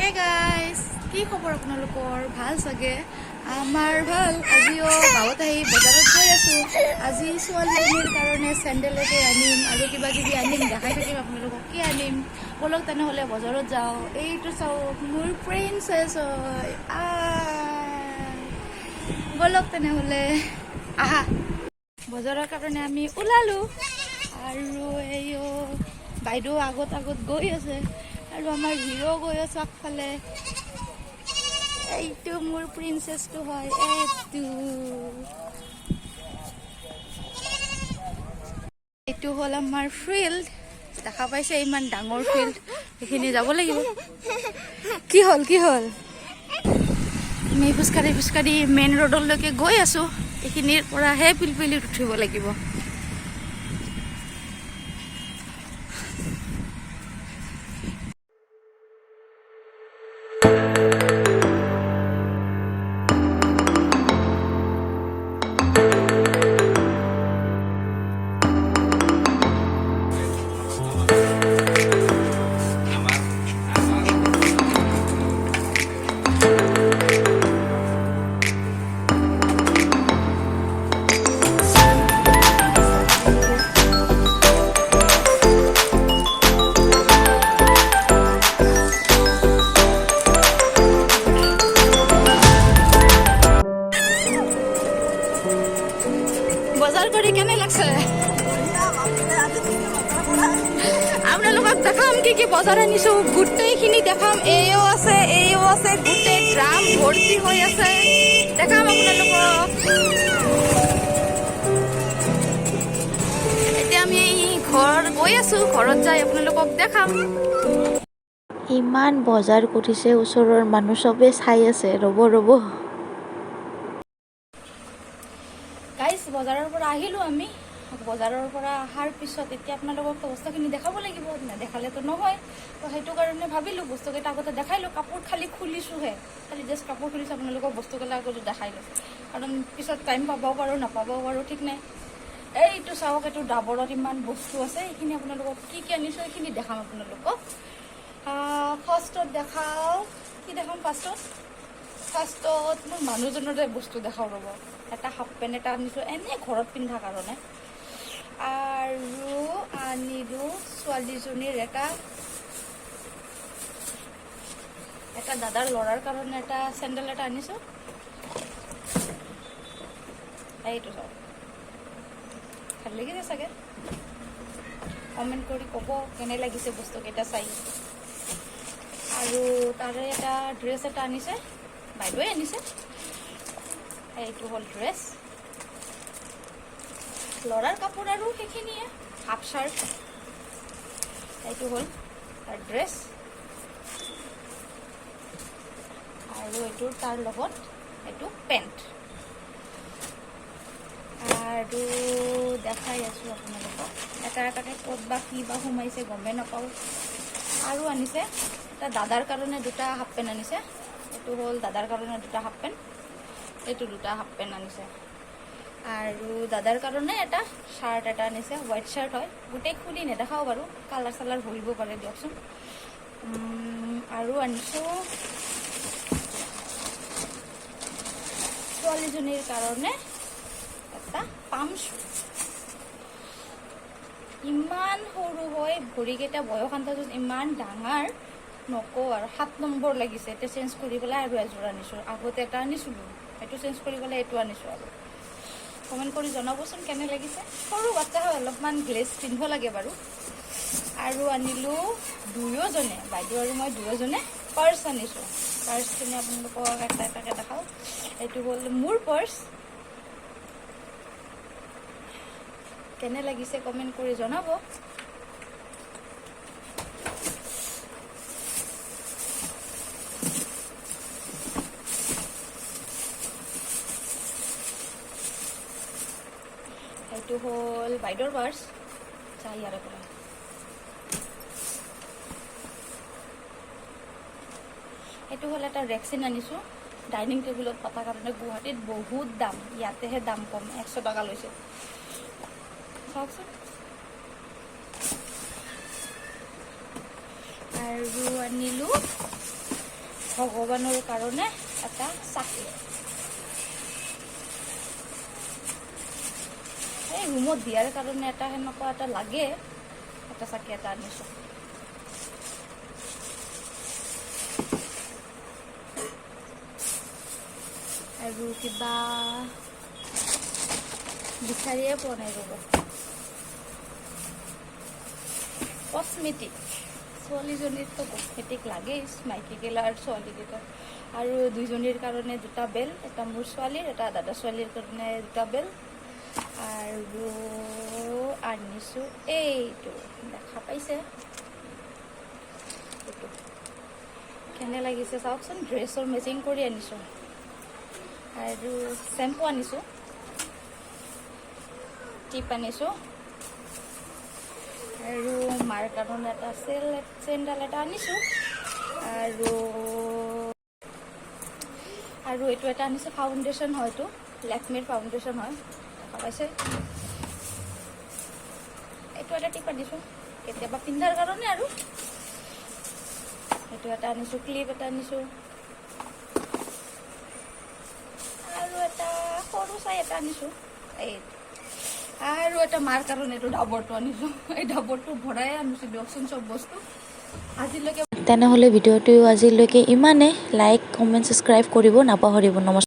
Hey guys, কি খবৰ আপোনালোকৰ? ভাল চাগে? আমাৰ ভাল। আজিও গাঁৱত আহি বজাৰত গৈ আছোঁ। আজি ছোৱালীজনীৰ কাৰণে চেণ্ডেল এযোৰ আনিম আৰু কিবা কিবি আনিম, দেখাই থাকিম আপোনালোকক কি আনিম। ব'লক তেনেহ'লে বজাৰত যাওঁ। এইটো চাওক, মোৰ প্ৰিন্সেছ হয়। ব'লক তেনেহ'লে, আহা। বজাৰৰ কাৰণে আমি ওলালোঁ আৰু এই বাইদেউ আগত আগত গৈ আছে আৰু আমাৰ হিৰ' গৈ আছে আগফালে। এইটো মোৰ প্ৰিন্সেছটো হয়। এইটো এইটো হ'ল আমাৰ ফিল্ড, দেখা পাইছে? ইমান ডাঙৰ ফিল্ড, সেইখিনি যাব লাগিব। কি হ'ল, কি হ'ল? আমি খোজকাঢ়ি খোজকাঢ়ি মেইন ৰোডলৈকে গৈ আছো। এইখিনিৰ পৰাহে পিলপিলিত উঠিব লাগিব। বজাৰ কৰি কেনে লাগছে আপোনালোকক? দেখাম কি কি বজাৰ আনিছো, গোটেইখিনি দেখাম। এইও আছে, এইও আছে, গোটেই ড্ৰাম ভৰ্তি হৈ আছে, দেখাম আপোনালোকক। এতিয়া আমি ঘৰ গৈ আছো, ঘৰত যাই আপোনালোকক দেখাম। ইমান বজাৰ কৰিছে, ওচৰৰ মানুহ চবে চাই আছে। ৰ'ব ৰ'ব। গাইজ, বজাৰৰ পৰা আহিলোঁ আমি। বজাৰৰ পৰা অহাৰ পিছত এতিয়া আপোনালোকক বস্তুখিনি দেখাব লাগিব, নেদেখালেতো নহয়। তো সেইটো কাৰণে ভাবিলোঁ বস্তুকেইটা আগতে দেখাই লওঁ। কাপোৰ খালি খুলিছোঁহে, খালি জাষ্ট কাপোৰ খুলিছোঁ। আপোনালোকক বস্তুকেইটা আগতে দেখাই লওঁ, কাৰণ পিছত টাইম পাবও পাৰোঁ, নাপাবও পাৰোঁ, ঠিক নাই। এইটো চাওক, এইটো ডাবৰত ইমান বস্তু আছে। এইখিনি আপোনালোকক কি কি আনিছোঁ, এইখিনি দেখাম আপোনালোকক। ফাৰ্ষ্টত দেখাওঁ, কি দেখাম ফাৰ্ষ্টত? ফাৰ্ষ্টত মোৰ মানুহজনৰে বস্তু দেখাওঁ, ৰ'ব। এটা হাফ পেণ্ট এটা আনিছোঁ, এনেই ঘৰত পিন্ধা কাৰণে। আৰু আনিলোঁ ছোৱালীজনীৰ এটা, এটা দাদাৰ ল'ৰাৰ কাৰণে এটা চেণ্ডেল এটা আনিছোঁ। এইটো চাওক, ভাল লাগিছে চাগে। কমেণ্ট কৰি ক'ব কেনে লাগিছে বস্তুকেইটা চাই। আৰু তাৰে এটা ড্ৰেছ এটা আনিছে, বাইদেৱে আনিছে। এইটো হ'ল ড্ৰেছ। ল'ৰাৰ কাপোৰ আৰু সেইখিনিয়ে, হাফ চাৰ্ট। এইটো হ'ল তাৰ ড্ৰেছ আৰু এইটো তাৰ লগত এইটো পেণ্ট। আৰু দেখাই আছোঁ আপোনালোকক এটা এটাকে, ক'ত বা কি বা সোমাইছে গমেই নাপাওঁ। আৰু আনিছে এটা দাদাৰ কাৰণে দুটা হাফ পেণ্ট আনিছে। এইটো হ'ল দাদাৰ কাৰণে দুটা হাফ পেণ্ট, এইটো দুটা হাফ পেণ্ট আনিছে। আৰু দাদাৰ কাৰণে এটা চাৰ্ট এটা আনিছে, হোৱাইট চাৰ্ট হয়। গোটেই খুলি নেদেখাওঁ বাৰু, কালাৰ চালাৰ ভৰিব পাৰে দিয়কচোন। আৰু আনিছোঁ ছোৱালীজনীৰ কাৰণে এটা পাম শ্বু। ইমান সৰু হয় ভৰিকেইটা, বয়স আন্দাজত ইমান ডাঙৰ নকওঁ আৰু। 7 নম্বৰ লাগিছে। এতিয়া চেঞ্জ কৰি পেলাই আৰু এযোৰ আনিছোঁ। আগতে এটা আনিছিলোঁ, সেইটো চেঞ্জ কৰি পেলাই এইটো আনিছোঁ। আৰু কমেণ্ট কৰি জনাবচোন কেনে লাগিছে। সৰু বাচ্চা হয়, অলপমান গ্লেজ পিন্ধিব লাগে বাৰু। আৰু আনিলোঁ দুয়োজনে, বাইদেউ আৰু মই দুয়োজনে পাৰ্চ আনিছোঁ। পাৰ্চখিনি আপোনালোকক এটা এটাকৈ দেখাওঁ। এইটো হ'ল মোৰ পাৰ্চ। কেনে লাগিছে কমেণ্ট কৰি জনাব। এইটো হ'ল বাইদেউৰ পাৰ্চ। চাই ইয়াৰে পৰা। সেইটো হ'ল এটা ৰেক্সিন আনিছোঁ ডাইনিং টেবুলত পতাৰ কাৰণে। গুৱাহাটীত বহুত দাম, ইয়াতেহে দাম কম, 100 টকা লৈছে। চাওকচোন। আৰু আনিলোঁ ভগৱানৰ কাৰণে এটা চাকি। এই ৰুমত দিয়াৰ কাৰণে এটা সেনেকুৱা এটা লাগে, এটা চাকি এটা আনিছোঁ। আৰু কিবা বিচাৰিয়ে পোৱা নাই, ৰ'ব। কচমেটিক, ছোৱালীজনীৰতো কচমেটিক লাগেই, মাইকী গেলা আৰু ছোৱালীকেইটা। আৰু দুইজনীৰ কাৰণে দুটা বেল, এটা মোৰ ছোৱালীৰ, এটা দাদা ছোৱালীৰ কাৰণে দুটা বেল। আৰু আনিছোঁ এইটো, দেখা পাইছে? এইটো কেনে লাগিছে চাওকচোন। ড্ৰেছৰ মেচিং কৰি আনিছোঁ। আৰু চেম্পু আনিছোঁ, টিপ আনিছোঁ আৰু মাৰ কাৰণে এটা চেণ্ডেল এটা আনিছোঁ। আৰু এইটো এটা আনিছোঁ, ফাউণ্ডেশ্যন হয়তো, লেকমিৰ ফাউণ্ডেশ্যন হয়, দেখা পাইছে? এইটো এটা টিপ আনিছোঁ কেতিয়াবা পিন্ধাৰ কাৰণে। আৰু এইটো এটা আনিছোঁ, ক্লিপ এটা আনিছোঁ আৰু এটা সৰু চাই এটা আনিছোঁ এইটো। আৰু এটা মাৰ কাৰণে এইটো ডাবৰটো আনিছোঁ। এই ডাবৰটো ভৰাই আনিছোঁ দিয়কচোন চব বস্তু আজিলৈকে। তেনেহ'লে ভিডিঅ'টো আজিলৈকে ইমানেই। লাইক, কমেণ্ট, ছাবস্ক্ৰাইব কৰিব নাপাহৰিব। নমস্কাৰ।